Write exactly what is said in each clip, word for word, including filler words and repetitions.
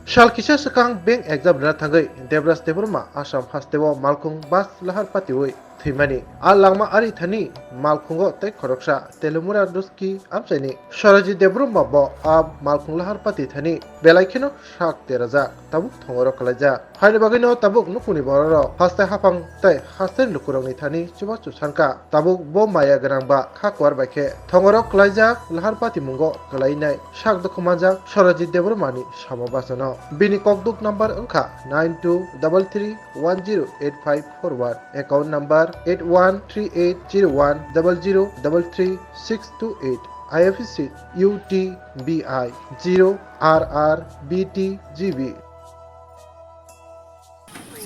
Sal kisa swkang bank exam rwna thangwi Debraj Debbarma Assam hasteo malkhung bus lahar patiwi thwimani. A langma ari thani malkhungo tei khoroksa Telumura Ruski amchaini Sorajit Debbarma bo a malkhung lahar pati thani belai kheno sak terajak, tabuk thongoro kwlaijak. Haini bagwino tabuk nukhungni bororok haste haphang tei hasteni lukurokni thani chubachu sankha. Tabuk bo maya gwnang ba kha kuar bai khe thongoro kwlaijak lahar patimungo kwlainai sak dukhu manjak Sorajit Debbarmani samo bachano. Bini kokduk number wngkha nine two double three one zero eight five four one, account number eight one three eight zero one double zero double three six two eight, I F S C U T B I zero R R B T G B.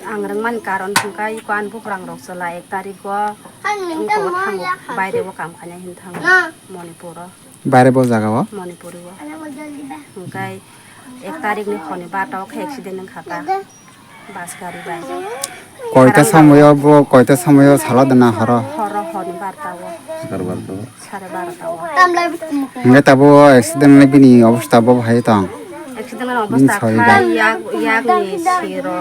Ang rwngmani karon hwnkhe iko ani buphrangrok chwla ek tarikgo wngkha o thango, baireo kam khainai hwn thango Manipuro. Baire bo jaga o? Manipuri o. Hwnkhe ek tarikni horni barta o khe accident wngkha ta bus gari bai. Koita somoyo bo, koita somoyo salo dana horo? Horo horni barta o. Sare barta o. Sare barta o. Hwnkhe tabuk accident wngwi bini obostha bo bahai tong? Accident wngwi obostha kha yak, yakni siro,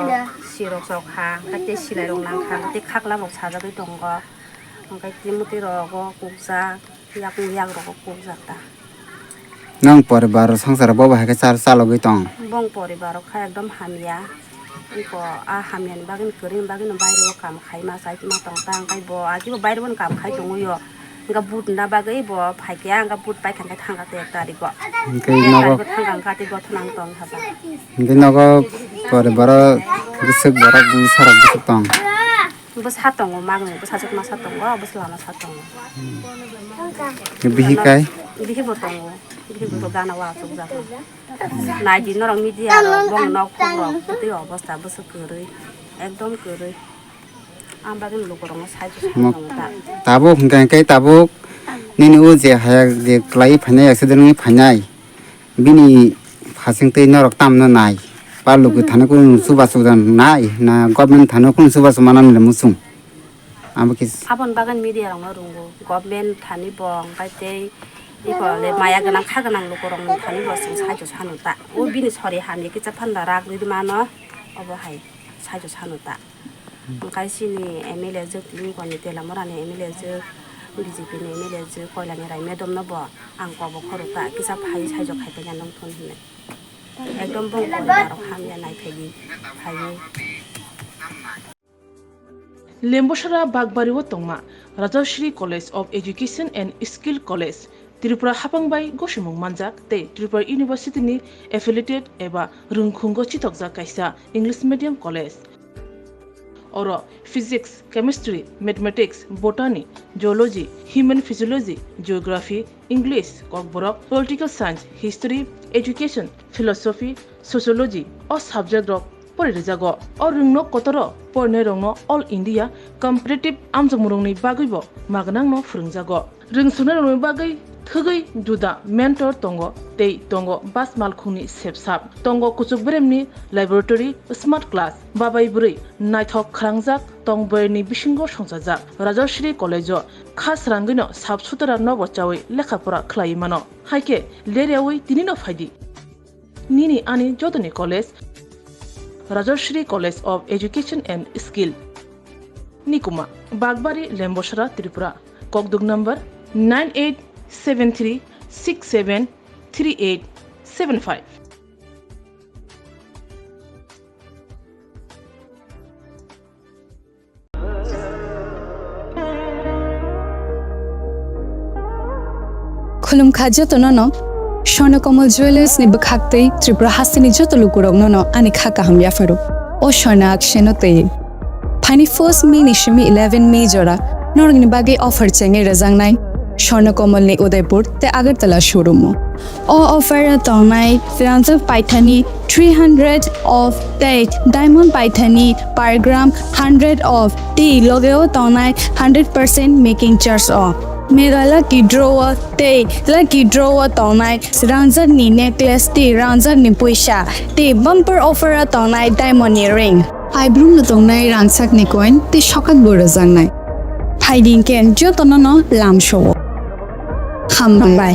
siro chok ha, hwnkhe tei silai rok nang kha, tei khakla rok sajagwi tongo, hwnkhe tei mwtwi rogo kukjak, yakung yak rogo kukjak ta. Nang poribar swngchar bo bahai khe chal-, chalogwi tong? Bong poribar rok kha ekdom hamya. Iko a hamyani bagwi, kwrwini bagwi no baireo kam khai ma chai ma tong ta, hwnkhe bo agi bo baireo no kam khai tongwi o. Hwnkhe but na bagwi bo phai khe, hwnkhe but pai thang khe thang kha tei ek tarikgo. Hwnkhe ek nogo tarikgo thang kha, hwnkhe tei gotho nang tong kha ta. Hwnkhe nogo poribar o bwswk borok bwsa rok bwswk tong? Bwsa tongo, magni bwsajwk masa tongo, bwsla masa tongo. Bihik kai? Bihik bo tongo, bihik bo gana o achukjak. Nai di norok media rok, bong nok phok rok, tei obostha bwswk kwrwi, ekdom kwrwi. Ang bagwi lukurokno side o side tongo ta. Tabuk hwnkhe, hwnkhe tabuk nini o je haya je kwlaiwi phainai, accident wngwi phainai, bini phasing twi norok tamno nai? Ba luku thani kunu chubachu nai, na government thani kunu chubachu manani le muchung? Abo khe aboni bagwi media rokno rwngo, government thani bo, hwnkhe tei iko le maya gwnang kha gwnang lukurokni thani bo chwng side o sano ta. O bini sori hamya kisa phanda rak rwdi mano, obo hai side o sano ta. Hwnkhe chini M L A jwk tini koni Telamurani M L A jwk, B J P ni M L A jwk Koilani Rai madam no bo ang kobo khoro ta kisa phai saijo khai paina nong thun hinwi. Ekdom bong poribar rok hamya nai phaidi phaiwi. Lembosara Bagbari o tongma Rajashri College of Education and Skill College, Tripura haphang bai gosimung manjak tei Tripura University ni affiliated eba rwngkhungo chitokjak kaisa English medium college. Oro Physics, Chemistry, Mathematics, Botany, Zoology, Human Physiology, Geography, English, Kokborok, Political Science, History, Education, Philosophy, Sociology o subject rok pori rwjago. O rwngno kotoro porinairokno All India Competitive amjokmungrokni bagwibo magnangno phwrwngjago. Rwngsuknairokni bagwi thwgwi juda mentor tongo tei tongo bus malkhungni sepsap, tongo kuchuk beremni laboratory, smart class, babai bwrwi naithok khwrangjak tong boyarni bisingo songchajak. Rajashri College-o kha srangwino sap sutara nobo chawi lekha pora khlaiwi mano. Haikhe leryawi tinino phaidi. Nini ani jotoni college, Rajashri College of Education and Skill. Nikuma, Bagbari, Lembosara, Tripura. Kokduk number nine eight seven three six seven three eight seven five. Khulumkha jotono no Swarna Kamal Jewellers ni bwkhak tei Tripura hasteni joto lukurokno no ani kha kaham yapharo. O Swarna Akshen no tei. Phaini first May ni simi eleven May jora norokni bagwi offer chengwi rwjaknai Swarna Kamal ni Udaipur tei Agartala showroom o. O offer o tongnai rangjak paithani three hundred off tei diamond paithani per gram hundred off tei loge o tongnai hundred percent making charge o. Mega lucky draw o tei lucky draw o tongnai rangjak ni necklace tei rangjak ni puisa tei bumper offer o tongnai diamond ni ring. Aibrum no tongnai rangchak ni coin tei sokat bo rwjaknai. Phaidi hwnkhe jotono no lamsao. Hambai.